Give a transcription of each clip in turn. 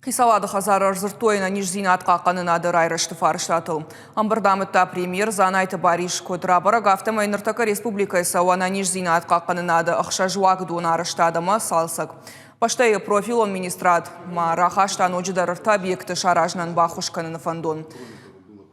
Хицауады хӕдзары ӕрдзырдтой ӕнӕниздзинад хъахъхъӕнынады райрӕзты фарстатыл. Ӕмбырд амыдта премьер Дзанайты Барис. Куыд рабӕрӕг, афтӕмӕй ныртӕккӕ республикӕйы цӕуы ӕнӕниздзинад хъахъхъӕнынады ӕхсӕз уагдоны арӕзтад ӕмӕ цалцӕг. Бӕстӕйы профилон министрад ма рахаста ноджыдӕр ӕртӕ объекты саразынӕн баххуыс кӕныны фӕндон.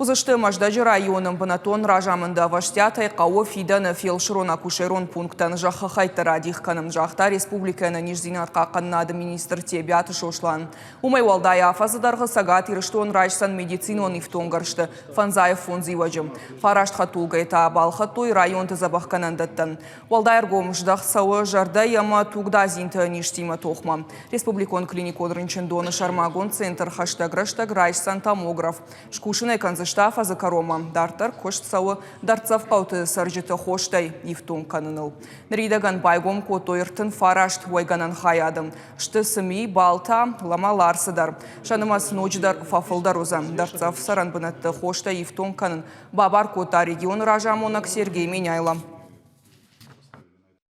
Уыдзысты Мӕздӕджы районы бынӕттон разамынды ӕвӕстиатӕй хъӕуы фидӕны фелсырон-акушерон пункттӕн зӕххы хӕйттӕ радих кӕнын, загъта республикӕйы ӕнӕниздзинад хъахъхъӕнынады министр Тебиаты Сослан. Уымӕй уӕлдай афӕдзы дӕргъы Цӕгат Ирыстон райсдзӕн медицинон ифтонггӕрзты фӕндзайы фондз иуӕджы. Фараст хӕдтулгӕйы та балхӕдтой районты дзӕбӕхгӕнӕндӕттӕн. Уӕлдай ӕргом здӕхт цӕуы зӕрдӕйы ӕмӕ тугдадзинты низтимӕ тохмӕ. Республикон клиникон рынчындоны сӕрмагонд центр хӕстӕг рӕстӕг райсдзӕн томограф. Скусын ӕй кӕндзысты афӕдзы кӕронмӕ. Дарддӕр куыст цӕуы дӕрддзӕф хъӕуты цӕрджыты хостӕй ифтонг кӕныныл. Ныридӕгӕн байгом кодтой 39 уӕйгӕнӕн хайады. Сты Цыми, Балта, ӕмӕ Ларсы дӕр. Сӕ нымӕц ноджыдӕр фӕфылдӕр уыдзӕн. Дӕрддзӕф цӕрӕн бынӕтты хостӕй ифтонг кӕнын бабар кодта регионы разамонӕг Сергей Меняйло.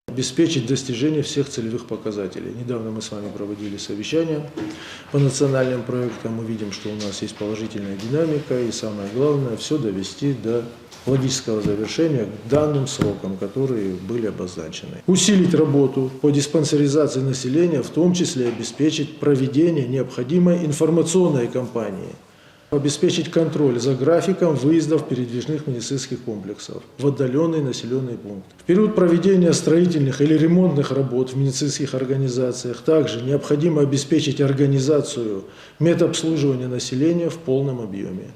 Обеспечить достижение всех целевых показателей. Недавно мы с вами проводили совещание по национальным проектам. Мы видим, что у нас есть положительная динамика и самое главное, все довести до логического завершения к данным срокам, которые были обозначены. Усилить работу по диспансеризации населения, в том числе обеспечить проведение необходимой информационной кампании – обеспечить контроль за графиком выездов передвижных медицинских комплексов в отдаленные населенные пункты. В период проведения строительных или ремонтных работ в медицинских организациях также необходимо обеспечить организацию медобслуживания населения в полном объеме.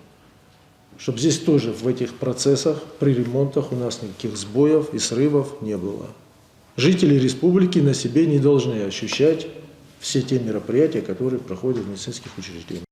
Чтобы здесь тоже в этих процессах при ремонтах у нас никаких сбоев и срывов не было. Жители республики на себе не должны ощущать все те мероприятия, которые проходят в медицинских учреждениях.